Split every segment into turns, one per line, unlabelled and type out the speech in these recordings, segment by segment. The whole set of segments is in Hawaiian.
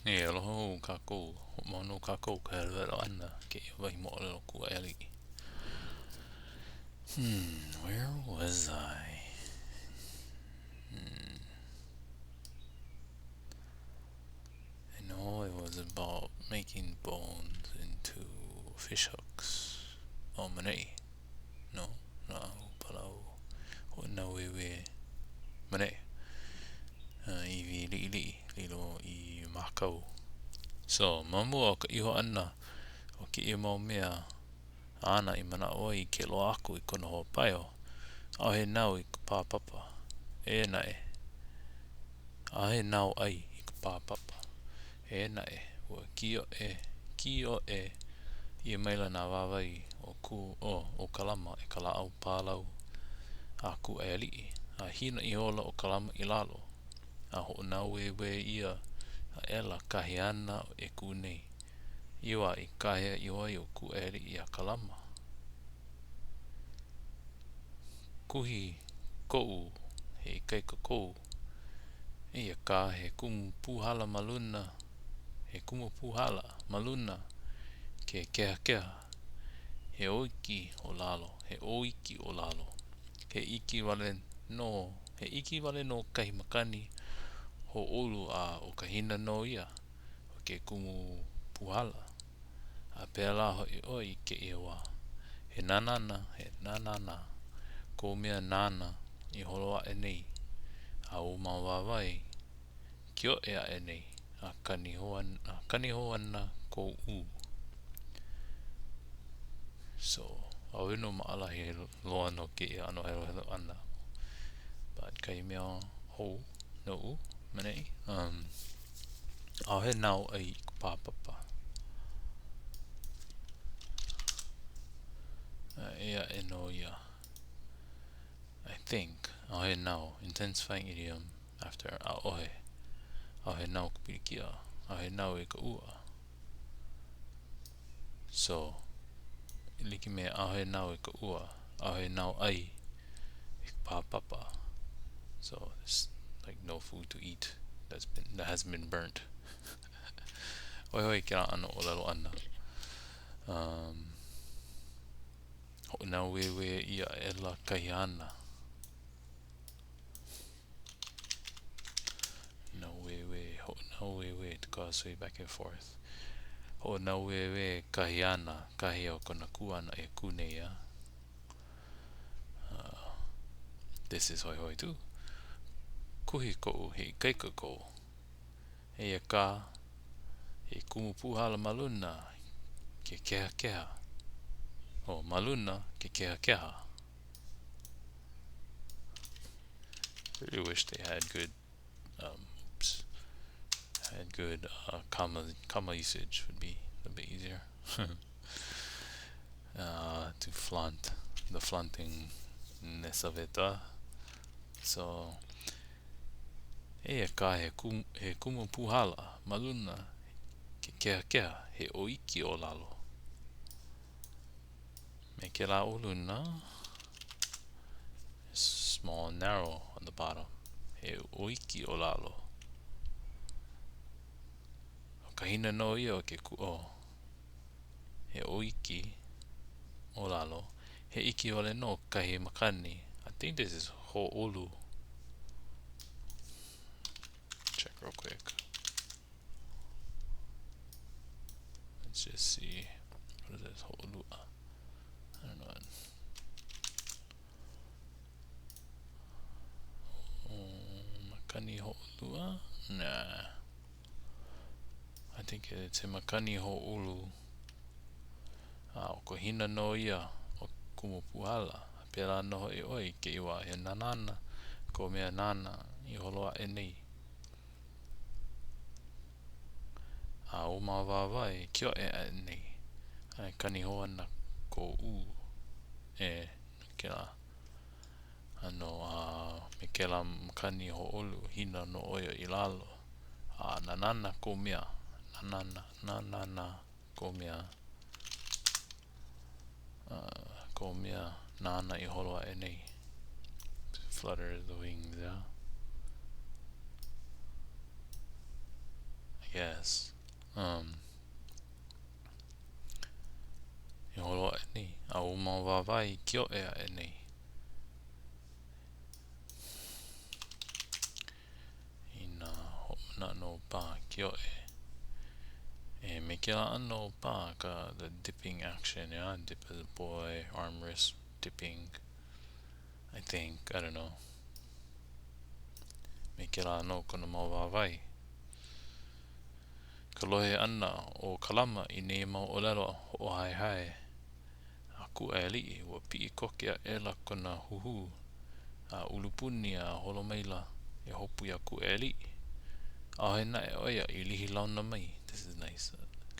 E aloha hou kākou. Hoʻomau nō kākou ka heluhelu ʻana i kēia wahi moʻolelo kūʻai aliʻi. Hmm, where was I? Hmm. I know it was about making bones into fish hooks. Oh, maneʻi. No, lāʻau, palau, hoʻonāueue, maneʻi. Uh, iwi liʻiliʻi, lilo i mākau. So, ma mua o ka iho ʻana o kēia mau mea āna i manaʻo ai ke loaʻa aku i kona hoa paio, ʻaʻohe nao i ka pāpapa. Eia naʻe, ʻaʻohe nao ʻai i ka pāpapa. Eia naʻe, ua kīʻoʻe, kīʻoʻe ʻia maila nā wāwae o kū, o, o Kalama e ka lāʻau pālau a Kūʻaialiʻi, a hina ihola ʻo Kalama i lalo, a hoʻonāueue ʻia aʻela kahi āna e kū nei. I wā i kāhea iho ai ʻo Kūʻaialiʻi iā Kalama. Kuhi koʻu, he ikaika kou. Eia kā he kumu pūhala ma luna, he kumu pūhala ma luna ke kehakeha, he ʻōiki o lalo, he ʻōiki o lalo. He iki wale nō, he iki wale nō kahi makani hōʻolu a ʻo ka hina nō ia o ke kumu pūhala. A pēlā hoʻi ʻoe i kēia wā. He nanana, he nanana kou mea nāna i holo aʻe nei, a ou mau wāwae kioʻe aʻe nei, a kani hou ana, a kani hou ana kou ʻū. So, ʻaʻohe nō maʻalahi loa no kēia ʻano heluhelu ʻana. But kahi mea hou noʻu, maneʻi. Um, ʻaʻohe nao ʻai i ka pāpapa. Eia aʻe nō ia. I think, ʻaʻohe nao, intensifying idiom after ʻaʻohe. ʻAʻohe nao ka pilikia. ʻAʻohe nao i ka ua. So, e like me ʻaʻohe nao i ka ua, ʻaʻohe nao ʻai i ka pāpapa. So, there's like no food to eat that's been, that hasn't been burnt. Hoihoi kēlā ʻano ʻōlelo ʻana. Um, hoʻonāueue ʻia aʻela kahi āna. Nāueue, hoʻonāueue to cause sway back and forth. Hoʻonāueue kahi āna, kahi o kona kū ʻana e kū nei a. Uh, this is hoihoi too. Kuhi koʻu, he ikaika kou. Eia kā, he kumu pūhala ma luna ke kehakeha. Oh, ma luna ke kehakeha. Really wish they had good, um, oops, had good uh, comma, comma usage would be a bit easier. uh, to flaunt the flauntingness of it. Uh. So, eia kā he kumu, he kumu pūhala ma luna ke kehakeha, he ʻōiki o lalo. Me kēlā o luna, small and narrow on the bottom. He ʻōiki o lalo. ʻO ka hina nō ia o ke ku oh. He ʻōiki o lalo. He iki wale nō kahi makani. I think this is hōʻolu. Check real quick. Let's just see. What is this? Ho'olua. I don't know. Oh, makani ho'olua? Nah. I think it's a makani ho'olu. A ʻo ka hina nō ia o ke kumu pūhala. A pēlā nō hoʻi ʻoe i kēia wā he nanana kou mea nāna i holo aʻe nei. A ou mau wāwae kioʻe aʻe nei, a e kani hou ana kou ʻū e no kēlā ʻano a me kēlā makani hōʻolu, hina nō ʻo ia i lalo. A nanana kou mea, nanana, nanana kou mea, uh, kou mea nāna i holo aʻe nei. Flutter the wings, yeah. guess. Um, e holo aʻe nei, a ou mau wāwae i kioʻe aʻe nei. Inā hoʻomanaʻo nō paha kioʻe. E me kēlā ʻano paha ka the dipping action, yeah, dip as a boy, arm wrist dipping. I think, I don't know. Me kēlā ʻano kona mau wāwae. Ka lohe ʻana o Kalama i nēia mau ʻōlelo hoʻohaehae a Kūʻaiāliʻi, ua piʻi koke aʻela kona huhū a ʻulupuni a holo maila e hopu iā Kūʻaiāliʻi. ʻAʻohe naʻe ʻo ia i lihi launa mai. This is nice.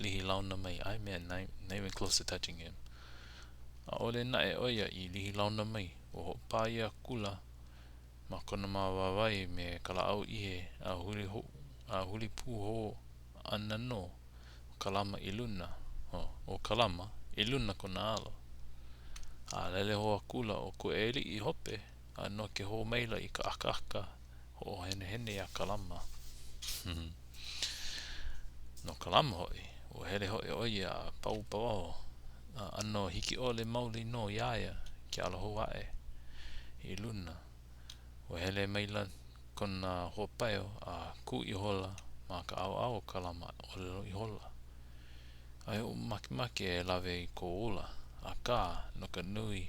Lihi launa mai. I man, not, not even close to touching him. ʻAʻole naʻe ʻo ia i lihi launa mai. Ua hoʻopā ʻia akula ma kona mau wāwae me ka lāʻau ihe a huli a huli pū hou ana nō ʻo Kalama i luna, ʻo Kalama i luna kona alo. A lele hou akula ʻo Kūʻaiāliʻi i hope, a noke hou maila i ka ʻakaʻaka hoʻohenehene iā Kalama. No Kalama hoʻi, ua hele hoʻi ʻo ia a pau pawaho, a ʻano hiki ʻole maoli nō iā ia ke ala hou aʻe i luna. Ua hele maila kona hoa paio a kū ihola ma ka ʻaoʻao o Kalama a ʻōlelo ihola, ʻAʻohe oʻu makemake e lawe i kou ola, akā, no ka nui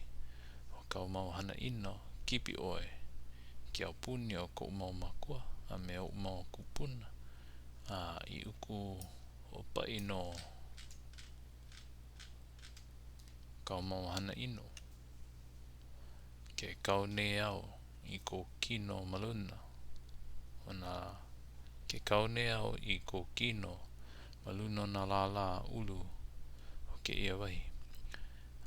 o kāu mau hana ʻino, kipi ʻoe i ke aupuni o koʻu mau mākua a me oʻu mau kūpuna, a i uku hoʻopaʻi no kāu mau hana ʻino. Ke kau nei au i kou kino ma luna o nā Ke kau nei au i kou kino ma luna o nā lālā ʻulu o kēia wahi,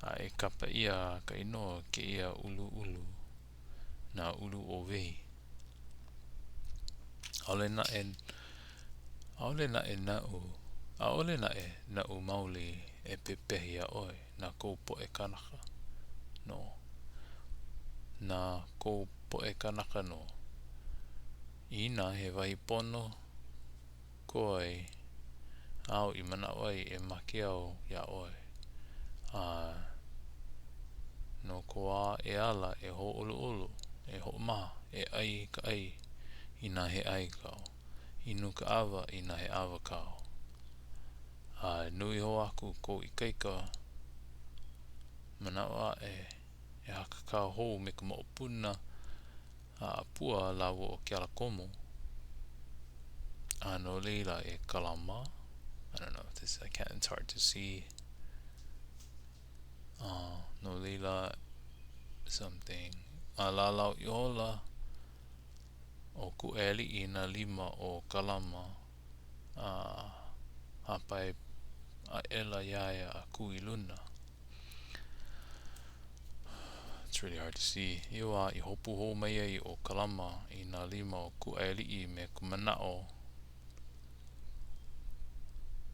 a e kapa ʻia ka inoa o kēia ʻuluʻulu nā ʻulu ʻōwehi. ʻAʻole naʻe, ʻaʻole naʻe naʻu, ʻaʻole naʻe naʻu maoli e pepehi iā ʻoe na kou poʻe kānaka nō. Na kou poʻe kānaka nō. Inā he wahi pono koe āu i manaʻo ai e make au iā ʻoe, a no kou wā e ala e hōʻoluʻolu, e hoʻomaha, e ʻai i ka ʻai inā he ʻai kāu, inu ka ʻawa inā he ʻawa kāu. A nui hou aku kou ikaika manaʻo aʻe e hakakā hou me ka moʻopuna a ʻĀpua lāua ʻo Kealakomo. A no laila e Kalama, I don't know if this, I can't, it's hard to see. Uh, no laila something. A lālau ihola ʻo Kūʻaiāliʻi i nā lima o Kalama a hāpai aʻela iā ia a kū i luna. It's really hard to see. Ia wā i hopu hou mai ai ʻo Kalama i nā lima o Kūʻaiāliʻi me ka manaʻo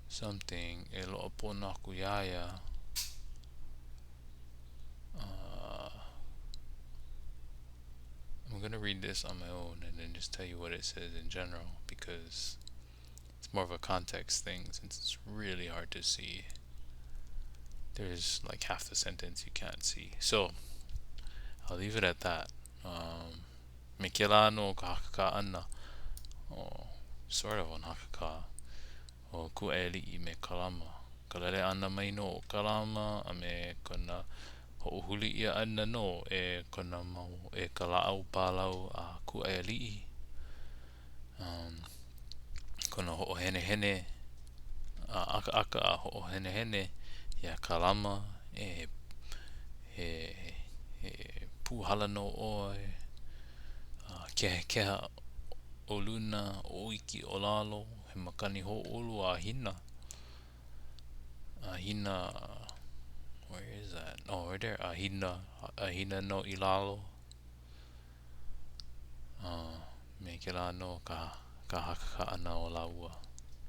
something e loaʻa pono aku iā ia. Uh, I'm gonna read this on my own and then just tell you what it says in general because it's more of a context thing since it's really hard to see. There's like half the sentence you can't see. So I'll leave it at that. Um, me kēlā ʻano ka hakakā ʻana, oh, sort of on hakakā, o Kūʻaiāliʻi me Kalama. Ka lele ʻana mai nō o Kalama a me kona hoʻohuli ʻia ʻana nō e kona mau, e ka lāʻau pālau a Kūʻaiāliʻi. Um, kona hoʻohenehene a ʻakaʻaka a hoʻohenehene iā Kalama e he, he pūhala nō ʻoe, a kehakeha ʻo luna, ʻōiki ʻo lalo, he makani hōʻolu a hina. A hina, where is that? Oh, right there. A hina, a hina nō i lalo. Uh, me kēlā nō ka, ka hakakā ʻana o lāua.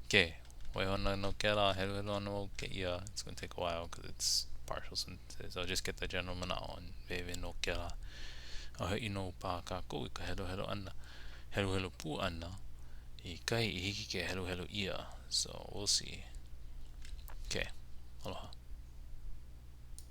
Okay, waihona no kēlā, heluhelu ana wau kēia. It's gonna take a while because it's partial sentences. I'll just get the general manaʻo and wewe no kēlā. ʻAʻohe ʻino paha kākou i ka heluhelu ʻana, heluhelu pū ʻana. I kahi i hiki ke heluhelu ʻia. So, we'll see.